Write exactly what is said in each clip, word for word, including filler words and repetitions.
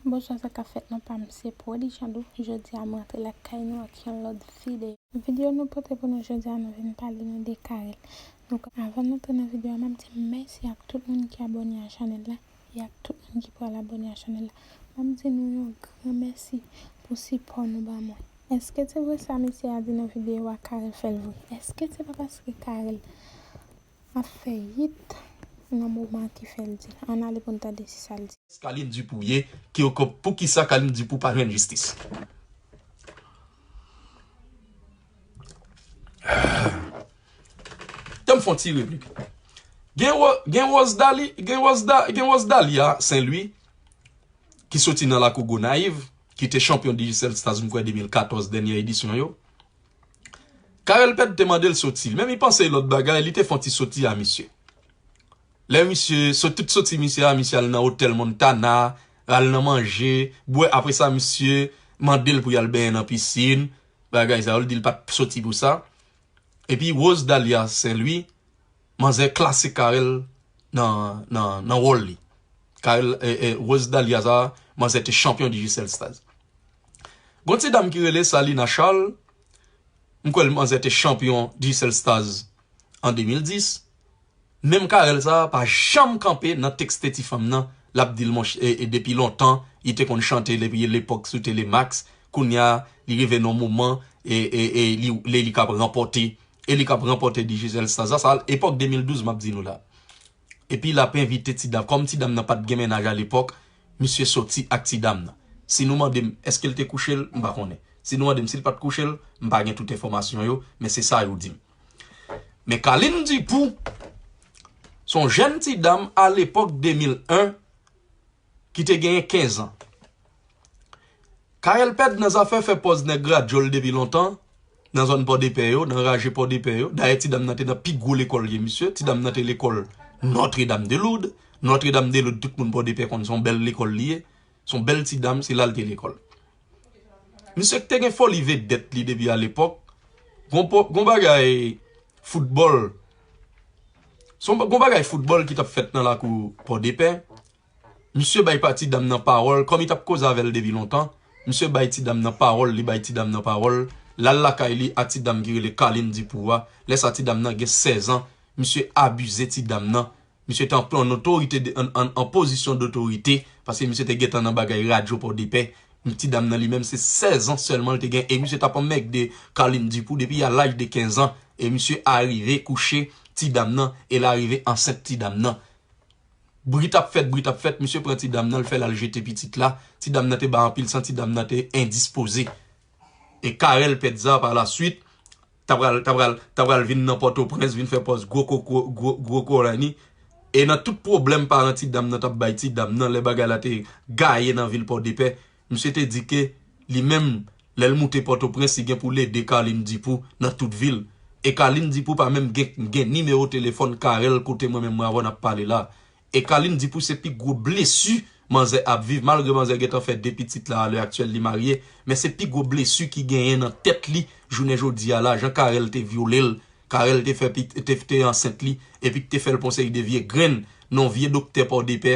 Bonswa, sa k ap fèt, non pa m se Prodichando. Jodi a mwen antre lakay nou ak yon lòt videyo. Videyo nou pote pou nou jodi a, nou vin pale nou de Carel. Donk, avan n antre nan videyo a, m ap di mèsi ak tout moun ki abòne a chanèl la e ak tout moun ki pral abòne a chanèl la. M ap di nou yon gran mèsi pou sipò nou ba mwen. Èske se vre sa mesye a di nan videyo a, Carel fè l vre? Èske se pa paske Carel ap fè yit nan moman ki fè l di l? Ann ale pou n tande si sa l di. Carline Dupouye, ki okop poukisa Carline Dupou pa jwenn jistis. Tan m fè yon ti replik. Gen Rose Dali, gen Rose Dali a Sen Lwi, ki soti nan lakou Gonayiv, ki te chanpyon Digicel Stars m kwè de mil katòz dènye edisyon yo. Carel Ped te mande l soti, men li panse lòt bagay, li te fè yon ti soti a misye. Lè misye, sot tout soti misye a, misye al nan otèl Montana, al nan manje, bwè, apre sa misye mande l pou y al benyen nan pisin, bagay sa yo, l di l pa t soti pou sa. Epi Rose Dahlia Saint Louis, manzè klase Carel nan, nan, nan wòl li. Carel, e, e, Rose Dahlia sa, manzè te chanpyon Digicel Stars. Gon ti dam ki rele Salina Charles, m kwè manzè te chanpyon Digicel Stars an de mil dis. Menm Carel sa pa janm kanpe nan tekste ti fanm nan, l ap di l monch e, e depi lontan, li te konn chante depi lepòk sou Telemax, kounye a, li rive nan moman e, e, e li, li, li k ap ranpòte, e li k ap ranpòte Digicel Stars la, sa epòk de mil douz m ap di nou la. Epi l ap envite ti dam, kòm ti dam nan pa t gen mennaj alepòk, misye soti ak ti dam nan. Si nou mande m èske l te kouche l, m pa konnen. Si nou mande m si l pa t kouche l, m pa gen tout enfòmasyon yo, men se sa yo di m. Men Carline Dupou, se yon jèn ti dam alepòk de mil en ki te genyen kenz an. Carel Ped nan zafè fè pòz nèg radyo l depi lontan, nan zòn Pòdepè yo, nan raje Pòdepè yo. Dayè ti dam nan te nan pi gwo lekòl ye misye, ti dam nan te lekòl Notre Dame de Lourdes. Notre Dame de Lourdes, tout moun Pòdepè konn se yon bèl lekòl li ye. Se yon bèl ti dam, se la l te lekòl. Misye ki te gen foli vedèt li depi alepòk, gon, gon bagay foutbòl, se yon, gon bagay foutbòl ki t ap fèt nan lakou Pòdepè. Misye bay pa ti dam nan pawòl, kòm li t ap koze avè l depi lontan. Misye bay ti dam nan pawòl, li bay ti dam nan pawòl. L al lakay li a ti dam ki rele Carline Dupou a. Lè sa ti dam nan gen sèz an. Misye abize ti dam nan. Misye te an, an otorite, an, an, an pozisyon dotorite, paske misye te gentan nan bagay radyo Pòdepè. Ti dam nan li menm se sèz an sèlman l te gen, e misye t ap anmègde Carline Dupou depi a laj de kenz an, e misye arive kouche ti dam nan, e l arive ansent ti dam nan. Bri t ap fèt, bri t ap fèt, misye pran ti dam nan, l fè l al jete pitit la. Ti dam nan te bay anpil san, ti dam nan te endispoze. E Carel Ped sa, pa la swit, ta pral, ta pral, ta pral vin nan Pòtoprens, vin fè pòz gwo koko, gwo, gwo kolani. E nan tout pwoblèm paran ti dam nan t ap bay ti dam nan, lè bagay la te gaye nan vil Pòdepè, misye te di ke li menm, lè l moute Pòtoprens, li gen pou l ede Carline Dupou nan tout vil. E Carline Dupou pa menm gen, gen nimewo telefòn Carel kote mwen menm mwen avè w n ap pale la. E Carline Dupou se pi gwo blesi manzè ap viv, malgre manzè gentan fè de pitit la, alè aktyèl li marye, men se pi gwo blesi ki genyen nan tèt li jounen jodi a la, jan Carel te vyole l, Carel te fè, te, te ansent li, epi ki te fè l pran seri de vye grenn nan yon vye doktè Pòdepè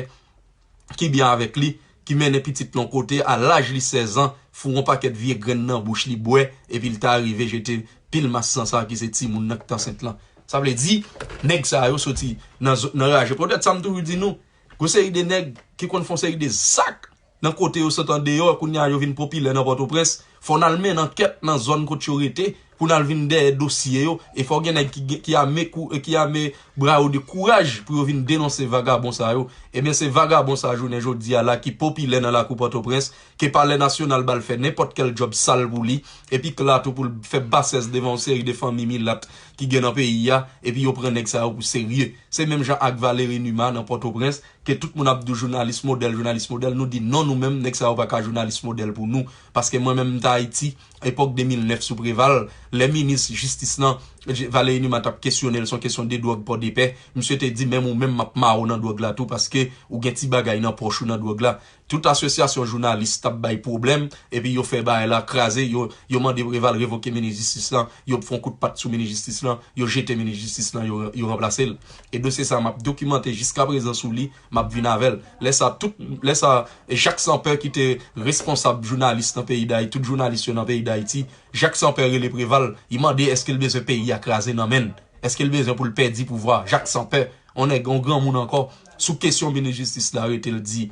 ki byen avèk li, ki mennen pitit lan yon kote, a laj li sèz an, foure yon pakèt vye grenn nan bouch li bwè, epi l ta rive jete pil mas san sa ki se timoun nan ki t ansent lan. Sa vle di, nèg sa yo soti nan, nan raje. Poutèt sa m toujou di nou, gon seri de nèg ki konn fè yon seri de zak nan kote yo sot andeyò, kounye a yo vin popilè nan Pòtoprens, fò n al mennen ankèt nan zòn kote yo rete, pou n al vin dèyè dosye yo, e fò gen nèg ki, ki ame kou, ki ame bra yo de kouraj pou yo vin denonse vagabon sa yo. Ebyen, se vagabon sa jounen jodi a la ki popilè nan lakou Pòtoprens, ke Palè Nasyonal ba l fè nenpòt kèl djòb sal pou li, epi k la tou pou l fè basès devan yon seri de fanmi milat ki gen nan peyi a, epi yo pran nèg sa yo pou serye. Se menm jan ak Valéry Numa nan Pòtoprens, ke tout moun ap di w jounalis modèl, jounalis modèl, nou di non, nou menm, nèg sa yo pa ka jounalis modèl pou nou. Paske mwen menm, m t Ayiti, epòk de mil nèf sou Preval, Lè minis jistis lan, Valéry Numa t ap kesyone l sou kesyon de dwòg Pòdepè, misye te di, menm ou menm, m ap mare w nan dwòg la tou, paske ou gen ti bagay nan pòch ou nan dwòg la. Tout asosyasyon jounalis t ap bay pwoblèm, epi yo fè bagay la kraze, yo, yo mande Preval revoke minis jistis lan, yo fè yon kout pat sou minis jistis lan, yo jete minis jistis lan, yo, yo ranplase l. E dosye sa a, m ap dokimante jiska prezan sou li, m ap vin avè l. Lè sa, tout, lè sa, Jacques Sampeur ki te responsab jounalis nan peyi Dayiti, tout jounalis yo nan peyi Dayiti, Jacques Sampeur rele Preval, li mande èske l bezwen peyi a kraze nan men l, èske l bezwen pou l pèdi pouvwa. Jacques Sampeur, yon nèg, yon granmoun ankò, sou kesyon minis jistis la, rete l di,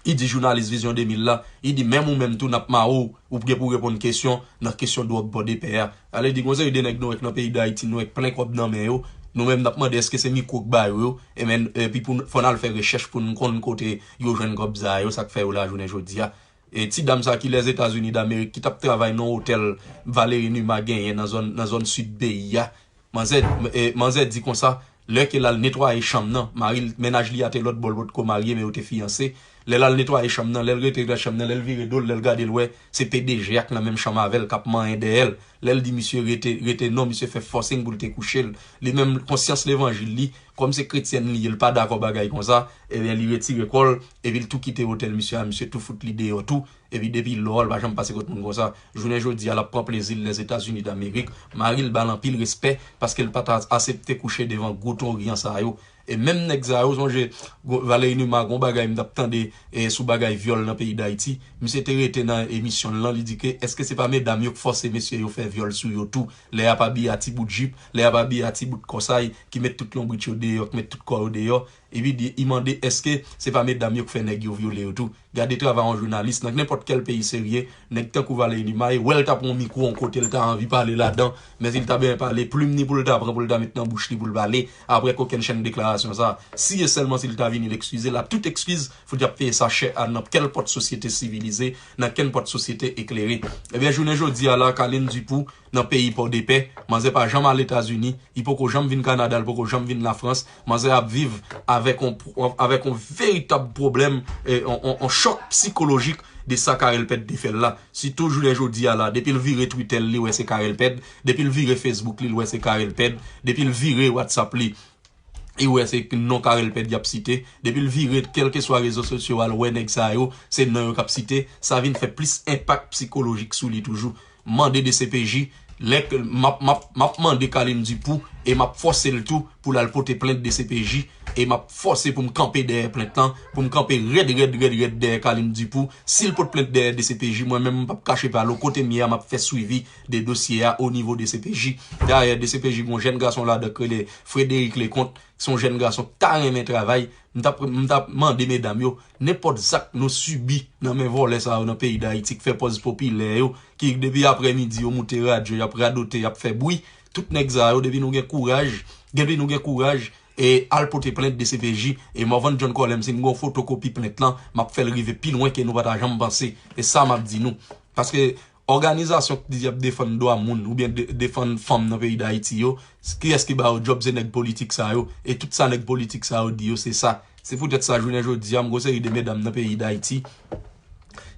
li di jounalis Vizyon de mil la, li di, menm ou menm tou, n ap mare w, ou gen pou reponn kesyon nan kesyon dwòg Pòdepè a. Ale di, gon seri de nèg nou wè k nan peyi Dayiti, nou wè k plen kòb nan men yo, nou menm n ap mande èske se mikwo k ba yo yo, e men, epi pou n, fò n al fè rechèch pou n konn kote yo jwenn kòb sa yo, sa k fè yo la jounen jodi a. E ti dam sa ki Lèzetazini Damerik, ki t ap travay nan otèl Valéry Numa genyen nan zòn, nan zòn sid peyi a. Manzè, e, manzè di konsa, lè ke l al netwaye chanm nan, mari l, mennaj li a te lòt bò, l potko marye, men yo te fiyanse. Lè l al netwaye chanm nan, lè l rete nan chanm nan, lè l vire do l, lè l gade l wè, se P D G a k nan menm chanm avè l, k ap manyen dèyè l. Lè l di misye rete, rete non, misye fè forcing pou l te kouche l. Li menm, konsyans levanjil li, kòm se kretyèn li ye, l pa dakò bagay konsa, ebyen, li retire kò l, epi l tou kite otèl misye a, misye tou fout li deyò tou, epi depi lò a, l pa janm pase kot moun konsa. Jounen jodi a, l ap pran plezi l Lèzetazini Damerik. Mari l ba l anpil respè, paske l pa ta asepte kouche devan gwo tonryan sa yo. E menm nèg sa yo, sonje, gwo, Valéry Numa, gon bagay m t ap tande, e, sou bagay vyòl nan peyi Dayiti. Misye te rete nan emisyon l lan, li di ke èske se pa medam yo k fòse mesye yo fè vyòl sou yo tou? Lè y ap abiye a ti bout jip, lè y ap abiye a ti bout kòsay, ki met tout lonbrit yo deyò, ki met tout kò yo deyò. Epi di, li mande èske se pa medam yo k fè nèg yo vyole yo tou. Gade travay yon jounalis nan nenpòt kèl peyi serye, nèg tankou Valéry Numa, e wè l t ap yon mikwo yon kote, l ta anvi pale ladan, men si l ta bezwen pale, plim ni pou l ta pran, pou l ta met nan bouch li pou l pale, apre kokennchenn deklarasyon sa. Si e sèlman si l ta vini l ekskize, l a tout ekskiz, fouti ap peye sa chè a nan kèlpòt sosyete sivilize, nan kenpòt sosyete eklere. Ebyen, jounen jodi a la, Carline Dupoux, nan peyi Pòdepè, manzè pa janm al Etazini, li poko janm vin Kanada, li poko janm vin Lafrans, manzè ap viv avèk on, avèk on veritab pwoblèm, e, on, on, on chòk sikolojik de sa Carel Pèd te fè l la. Sitou jounen jodi a la, depi l vire Twitter l, li wè se Carel Pèd, depi l vire Facebook li, l wè se Carel Pèd, depi l vire WhatsApp li, li wè se non Carel Pèd y ap site, depi l vire kèlkeswa rezo sosyo a, l wè nèg sa yo, se non yo k ap site, sa vin fè plis enpak sikolojik sou li toujou. Mande D C P J, lè k, m ap, m ap, m ap mande Carline Dupoux e m ap fòse l tou pou l al pote plent D C P J e m ap fòse pou m kanpe dèyè plent lan, pou m kanpe rèd, rèd, rèd, rèd dèyè Carline Dupoux. Si l pot plent dèyè D C P J, mwen menm m p ap kache pa l, kote m ye a, m ap fè swivi de dosye a o nivo D C P J. Dayè, D C P J gen yon jèn gason ladan k rele Frédéric Leconte, se yon jèn gason k ta renmen travay. M t ap, m t ap mande medam yo, nenpòt zak nou sibi nan men vòlè sa yo nan peyi Dayiti k fè pòz popilè yo, ki depi aprèmidi yo moute radyo, y ap radote, y ap fè bri, tout nèg sa yo, depi nou gen kouraj, depi nou gen kouraj, e al pote plent D C P J, e Morvan John Colem, si m gen yon fotokopi plent lan, m ap fè l rive pi lwen ke nou pa ta janm panse. E sa m ap di nou. Paske òganizasyon ki di y ap defann dwa moun oubyen de, defann fanm nan peyi Dayiti yo, kiyès ki ba yo djòb? Se nèg politik sa yo. E tout sa nèg politik sa yo di yo, se sa. Se poutèt sa, jounen jodi a, m gon seri de medam nan peyi Dayiti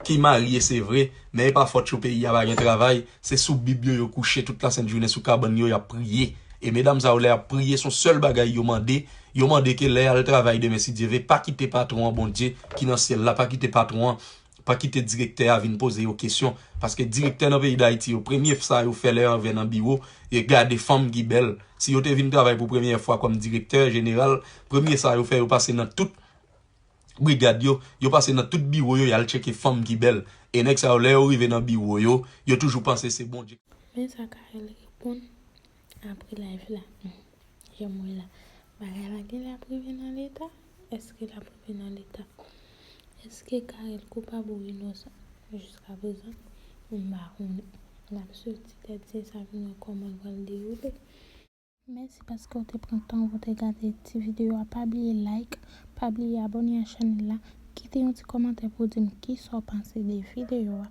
ki marye, se vre, men e pa fòt yo, peyi a pa gen travay, se sou bib yo yo kouche tout lasent jounen sou kabann yo, y ap priye. E medam sa yo, lè y ap priye, se yon sèl bagay yo mande, yo mande ke lè y al travay demen, si Dye vle, pa kite patwon an, Bondye ki nan syèl la, pa kite patwon an, pa kite direktè a vin poze yo kesyon. Paske direktè nan peyi Dayiti yo, premye sa yo fè lè yo rive nan biwo, e gade fanm ki bèl. Si yo te vin travay pou premyè fwa kòm direktè jeneral, premye sa yo fè, yo pase nan tout brigad yo, yo pase nan tout biwo yo, y al tcheke fanm ki bèl. E nèg sa yo, lè yo rive nan biwo yo, yo toujou panse se Bondye. Men sa Carel reponn apre live la. Hmm. Jan m wè la. Bagay la genlè ap rive nan leta? Èske l ap rive nan leta? Èske Carel koupab ou inosan? Jiskaprezan, m pa konnen. N ap swiv ti tèt se sa vin wè kòman l pral dewoule. Mèsi paske w te pran tan w pou w te gade ti videyo a. Pa bliye like, pa bliye abòne a chanèl la, kite yon ti kòmantè pou w di m kisa w panse de videyo a.